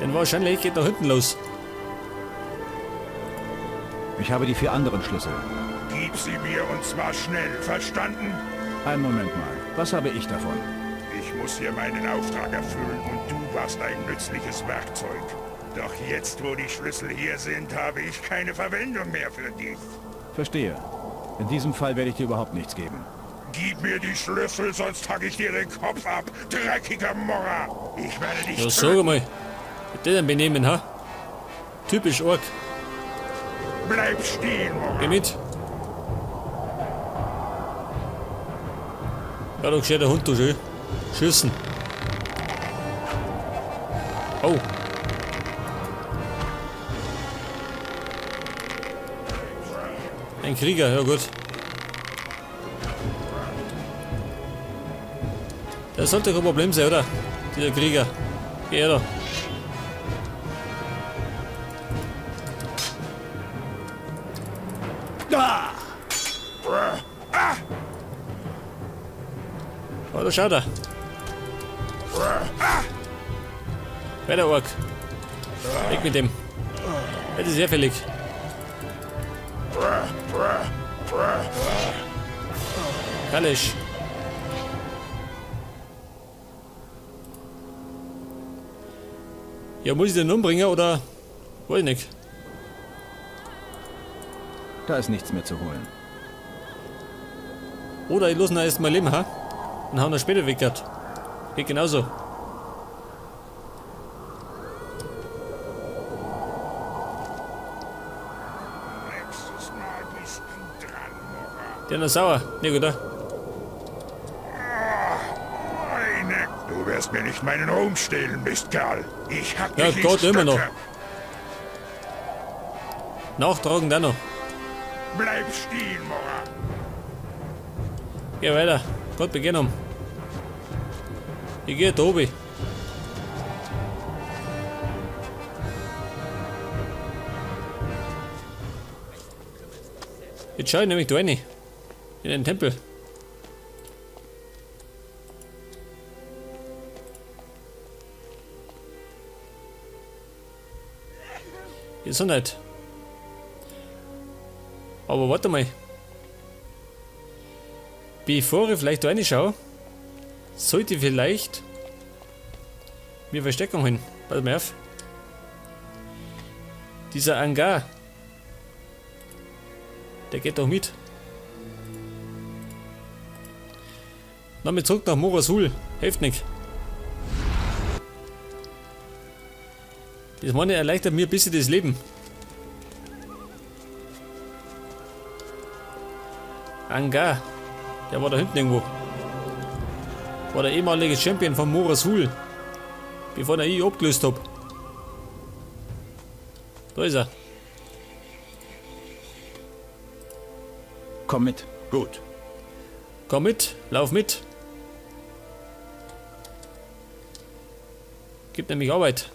Denn wahrscheinlich geht da hinten los. Ich habe die vier anderen Schlüssel. Gib sie mir und zwar schnell, verstanden? Einen Moment mal. Was habe ich davon? Ich muss hier meinen Auftrag erfüllen und du warst ein nützliches Werkzeug. Doch jetzt, wo die Schlüssel hier sind, habe ich keine Verwendung mehr für dich. Verstehe. In diesem Fall werde ich dir überhaupt nichts geben. Gib mir die Schlüssel, sonst hack ich dir den Kopf ab, dreckiger Morra! Ich werde dich Ja, sag einmal. Mit dem benehmen, ha? Typisch Ork. Bleib stehen, Morra! Geh mit. Ja, da steht der Hund, du schön. Schießen. Oh. Ein Krieger, ja gut. Das sollte kein Problem sein, oder? Dieser Krieger. Geh her da. Oh, da schaut er. Weiter, Ork. Weg mit dem. Das ist sehr fällig. Kalisch. Ja, muss ich den umbringen oder? Weiß ich nicht. Da ist nichts mehr zu holen. Oder ich lasse ihn erst mal leben, ha? Und hau ihn später weg dort. Geht genauso. Nächstes Mal bist du dran, Morra. Der ist sauer. Ne, gut, oder? Meine, du wirst mir nicht meinen Ruhm stehlen, Mistkerl. Ich hack Ja, dich in Gott, immer noch. Stücke. Nachtragen dann noch. Bleib stehen, Morra. Geh weiter. Gott, beginn um. Ich geh da oben. Jetzt schau ich nämlich da rein. In den Tempel. Gesundheit. Aber warte mal. Bevor ich vielleicht da reinschaue, sollte ich vielleicht mir Versteckung holen. Pass mal auf. Dieser Angar, der geht doch mit. Nochmal zurück nach Morasul. Hilft nicht. Das meine erleichtert mir ein bisschen das Leben. Angar, der war da hinten irgendwo. War der ehemalige Champion von Morasul. Bevor ich ihn abgelöst hab. Da ist er. Komm mit. Gut. Komm mit, lauf mit. Gibt nämlich Arbeit.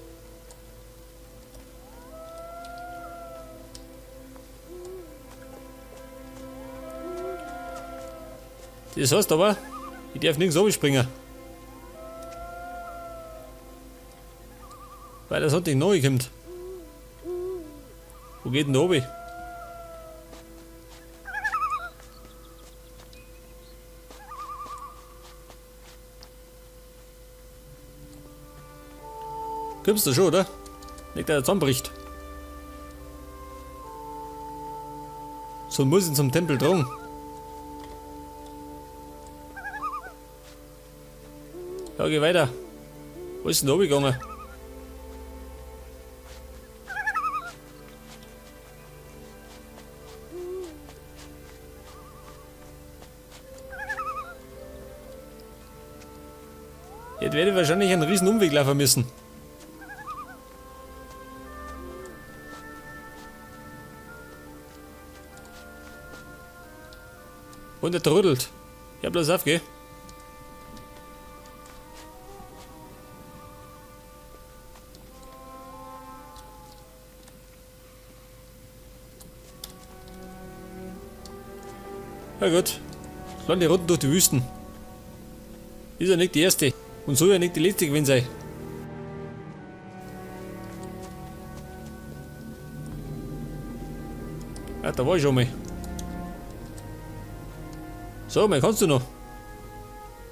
Das heißt aber, ich darf nirgends springen. Weil das hat nicht neu kommt. Wo geht denn da oben? Kommst du schon, oder? Nicht, dass er zusammenbricht. So muss ich zum Tempel tragen. Ja, geh weiter. Wo ist denn da gegangen? Jetzt werde ich wahrscheinlich einen riesen Umweg laufen müssen. Und er trödelt. Ja, bloß auf, gell? Ja gut. Kleine Runden durch die Wüsten. Ist ja nicht die erste. Und soll ja nicht die letzte gewesen sein. Ja, da war ich schon mal. So, mehr kannst du noch.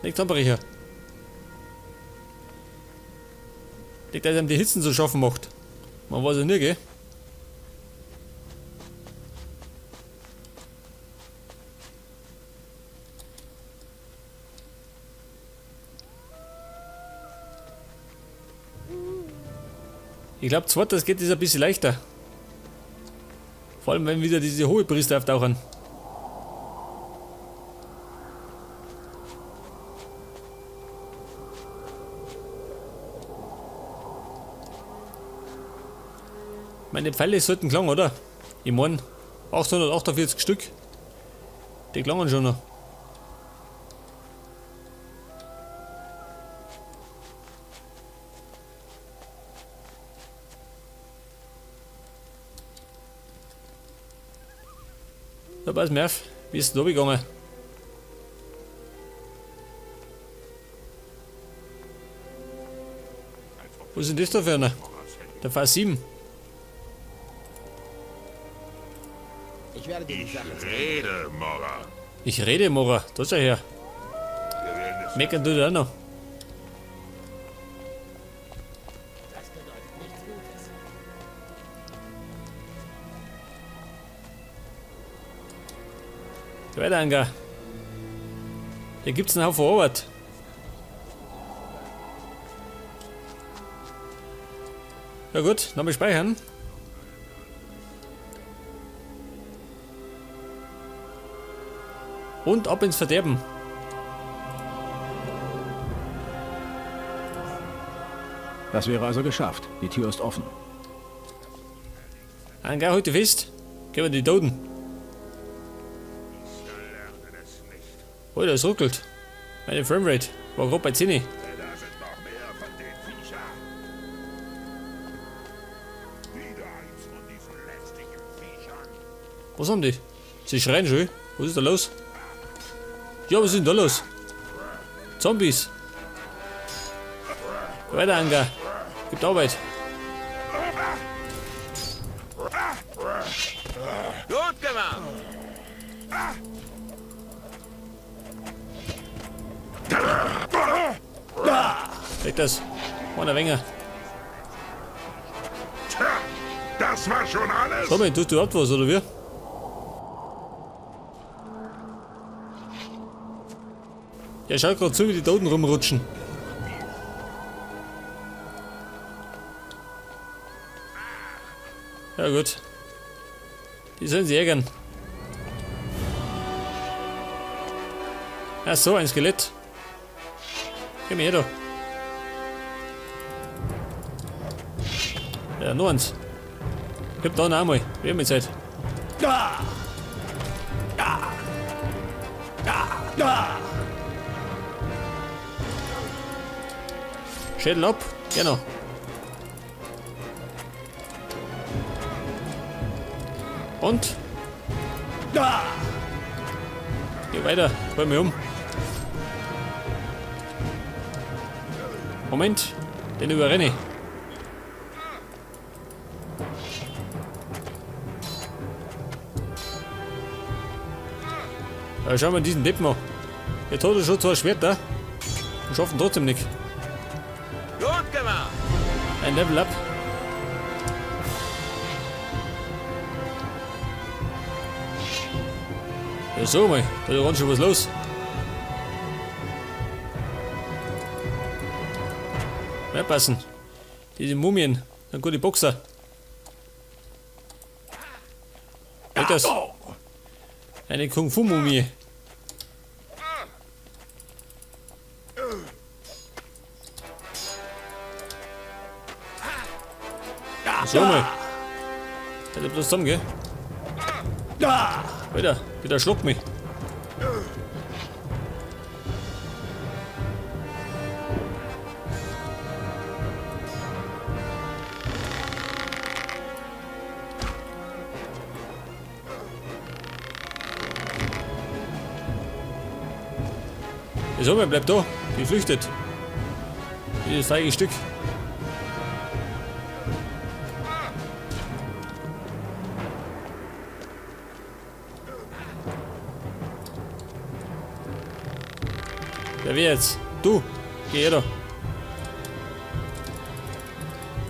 Nicht Zahnbrecher. Nicht, dass ihm die Hitzen zu schaffen macht. Man weiß ja nie, gell? Ich glaube, zweites geht es ein bisschen leichter. Vor allem, wenn wieder diese hohe Priester auftauchen. Meine Pfeile sollten klangen, oder? Ich mein, 848 Stück. Die klangen schon noch. So, pass mir auf. Wie ist denn da gegangen? Was ist denn das da für einer? Der V7. Ich werde dir die Ich Sache rede, Morra. Ich rede, Mora. Da ist er her. Wir werden es Meckern tut er auch noch. Das bedeutet nichts Gutes. Weiter, Anga. Hier gibt's einen Haufen Arbeit. Ja gut, nochmal speichern. Und ab ins Verderben. Das wäre also geschafft. Die Tür ist offen. Anga, heute fest. Gehen wir die Toten. lernen es nicht. Oh, das ruckelt. Meine Framerate war gerade bei 10. Da sind noch mehr von den Viechern. Wieder eins von diesen lästigen Viechern. Was haben die? Sie schreien schon. Was ist da los? Ja, was ist denn da los? Zombies. Weiter, Anga. Gibt Arbeit. Gut gemacht! Leg das. Einer Wenger. Tja, das war schon alles. Tommy, tust du überhaupt was, oder wie? Ja, schaut gerade zu, wie die Toten rumrutschen. Ja gut. Die sollen sich ärgern. Ach so, ein Skelett. Komm her da. Ja, noch eins. Gib da noch einmal. Wir haben jetzt Zeit. Schädel ab. Genau. Und? Geh weiter. Hol mich um. Moment. Den überrenne ich. Ja, schau mal diesen Deppen an. Jetzt hat er schon zwei Schwerter und schaffen trotzdem nicht. Gut gemacht! Ein Level up. Ja, so mal, da ist ganz schön was los. Mehr passen. Diese Mumien sind gute Boxer. Halt das. Eine Kung-Fu-Mumie. So mal. Hätte bloß zusammen, gell? Alter, wieder schluckt mich. So, wer bleibt da? Die flüchtet. Dieses feige Stück. Ja, wer jetzt? Du! Geh her da.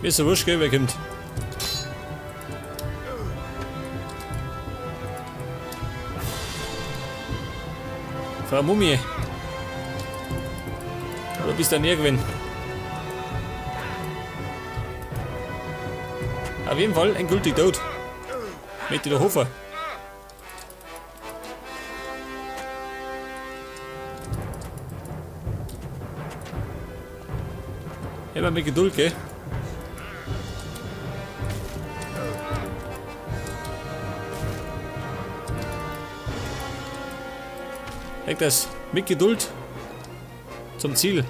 Mir ist ja wurscht, gell, wer kommt. Frau Mumie. Oder bist du näher gewesen? Auf jeden Fall endgültig tot. Möchte ich da hoffen. Immer mit Geduld, gell? Hängt das mit Geduld zum Ziel.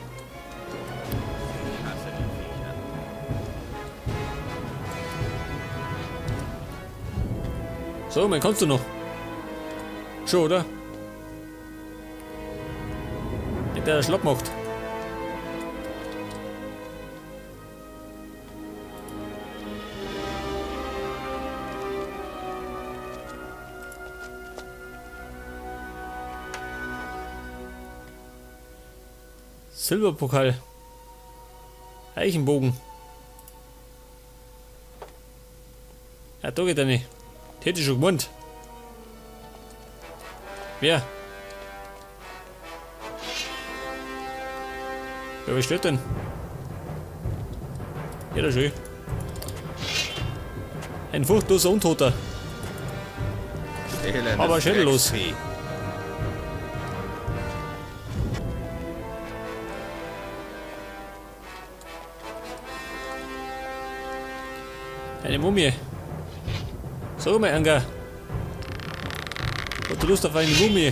So, man kannst du noch. Schon, oder? Wenn der schlapp macht. Silberpokal. Eichenbogen. Ja, da geht er nicht. Die hätte ich schon gemeint. Wer? Ja, wer steht denn? Ja, das ist schön. Ein furchtloser Untoter. Elendes Aber schädellos. Drecksvieh. Eine Mumie. So, mein Anger. Hast du Lust auf eine Mumie?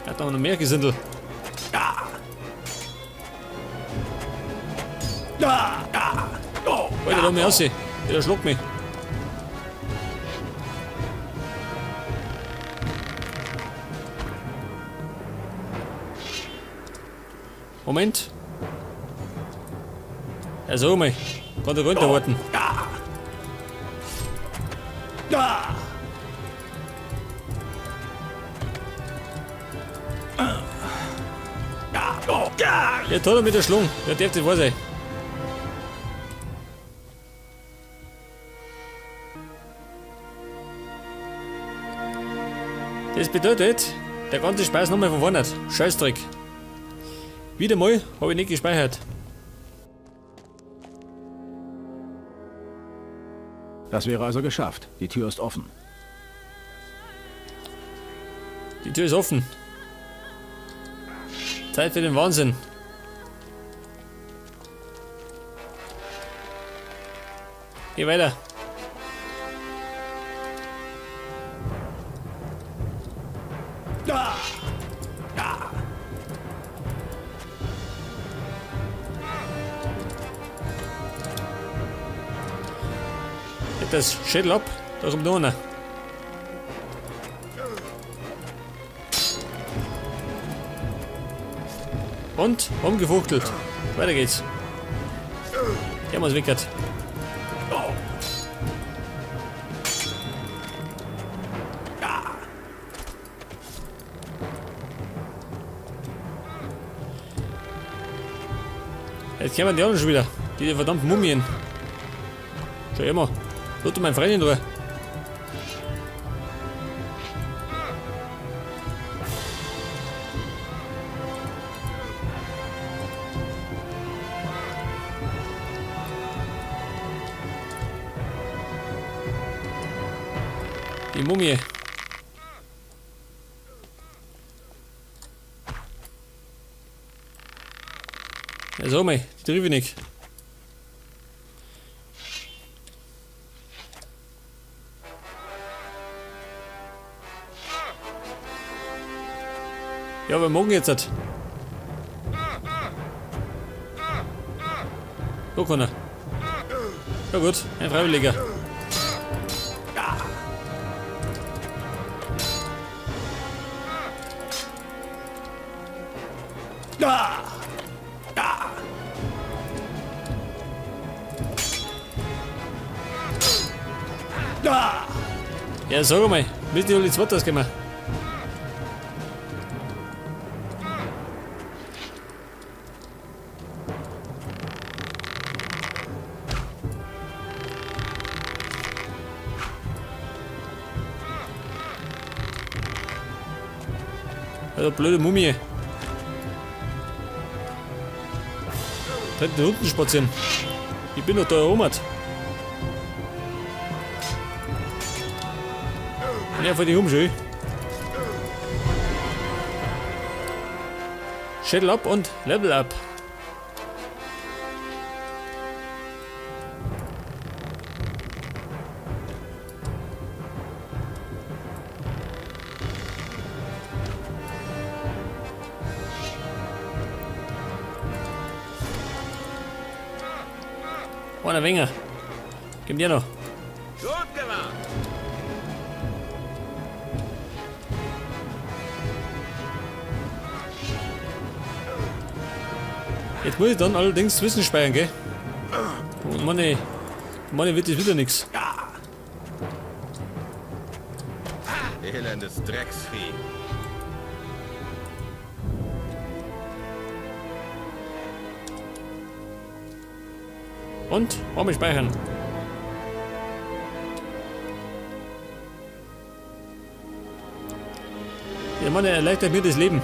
Er hat noch mehr Gesindel. Alter, lass mich raus. Der schlägt mich. Moment. Ja, sag mal. Kann der runter warten. Jetzt hat er mit der Schlung. Der darf das wahr sein. Das bedeutet, der ganze Spaß nochmal von vorne. Scheißdreck. Wieder mal habe ich nicht gespeichert. Das wäre also geschafft. Die Tür ist offen. Die Tür ist offen. Zeit für den Wahnsinn. Geh weiter. Geht das Schädel ab. Da kommt noch einer. Und umgefuchtelt. Weiter geht's. Der muss weckert. Jetzt kommen die anderen schon wieder. Die verdammten Mumien. Schau immer. Lass du meinen Freund in Ruhe. Die Mumie. Ja, so mal, die triff ich nicht. Ja, aber morgen jetzt halt. Da kann er. Ja gut, ein Freiwilliger. Ja, sag mal, müssen die alle zweit ausgehen. Also blöde Mumie. Tritt da unten spazieren. Ich bin doch da erobert. Ja, vor die Umschau. Schädel ab und Level up. Einer weniger. Gib dir noch. Gut gemacht! Jetzt muss ich dann allerdings zwischenspeichern, gell? Und meine wird das wieder nix. Elendes Drecksvieh. Und? Wollen wir speichern? Ja, Mann, er erleichtert mir das Leben.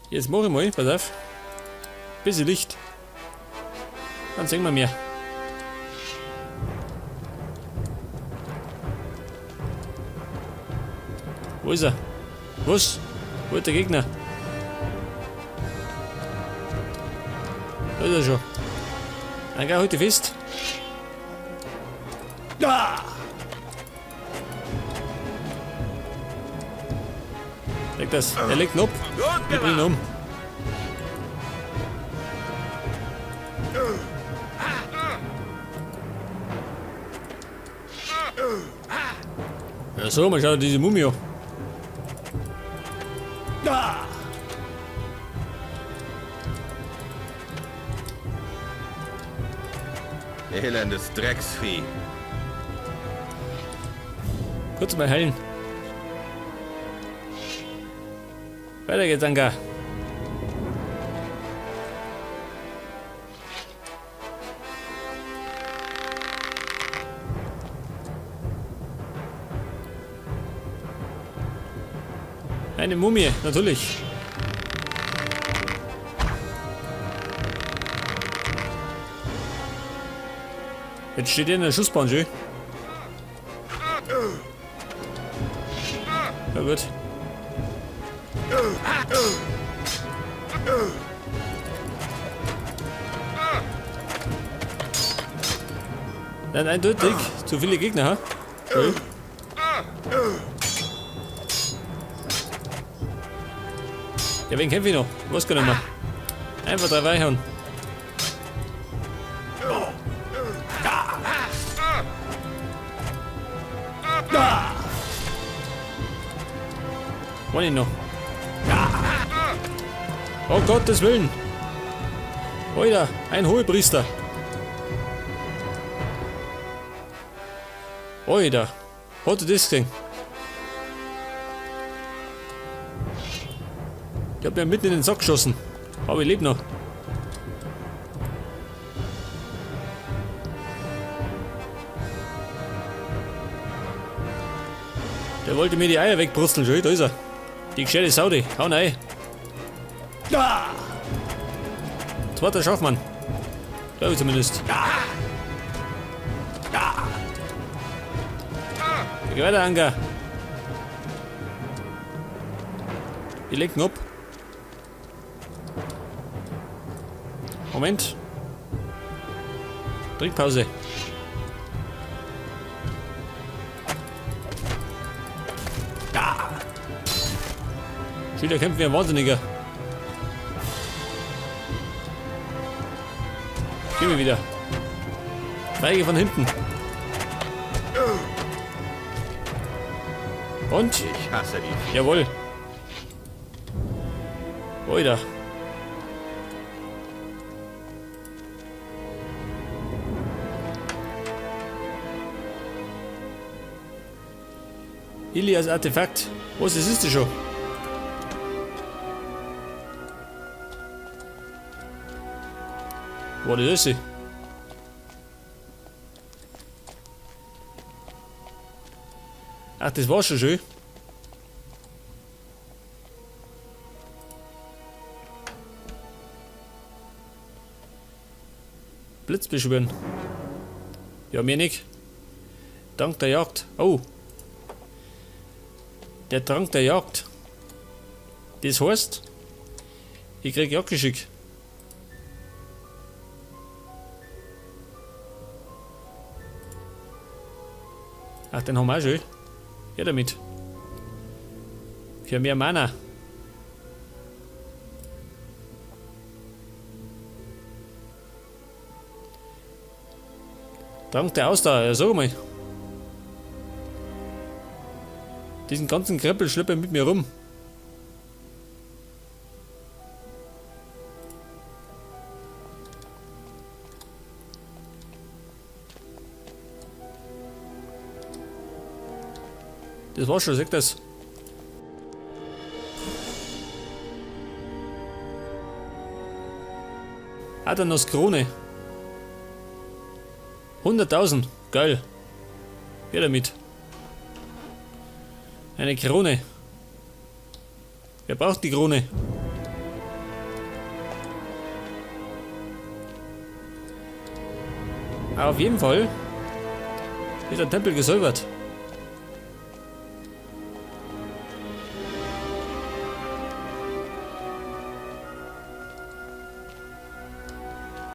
Jetzt mach ich mal, pass auf. Bisschen Licht. Dann sehen wir mehr. Wo ist er? Was? Wo ist der Gegner? Da ist er schon. Dann geh heute fest. Ah! Leg das. Er legt ihn ab. Wir bringen ihn um. Ja, so, mal schauen, diese Mumie an. Elendes Drecksvieh. Kurz mal heilen. Weiter geht's, Anka. Eine Mumie, natürlich. Jetzt steht er in der Schussbahn, schön. Na gut. Nein, eindeutig. Zu viele Gegner, ha? Schön. Ja, wen kämpfe ich noch? Ich weiß gar nicht mehr. Einfach drei reinhauen. Wollen ich noch? Oh Gottes Willen! Alter, ein Hohepriester! Alter, hat er das gesehen? Ich hab mir mitten in den Sack geschossen. Aber ich lebe noch. Der wollte mir die Eier wegbrutzeln, schau, da ist er. Die gescheite Saudi, hau rein. Zweiter Schaffmann. Glaube ich zumindest. Geh weiter, Anker. Die lenken ab. Moment. Trinkpause. Schüler kämpfen wie ein Wahnsinniger. Gehen wir wieder. Feige von hinten. Und? Ich hasse die. Jawohl. Oida. Ilias Artefakt. Was, das ist das schon? War das ist? Ach, das war schon schön. Blitz beschwören. Ja, mir nicht. Dank der Jagd. Oh. Der Trank der Jagd. Das heißt, ich krieg Jagdgeschick. Ach, den haben wir auch schon. Ja, damit. Für mehr Mana. Trank der Ausdauer, ja, sag mal. Diesen ganzen Kreppel schleppe ich mit mir rum. Das war schon, sag das. Adanos Krone. 100.000. Geil. Her damit. Eine Krone. Wer braucht die Krone? Auf jeden Fall ist der Tempel gesäubert.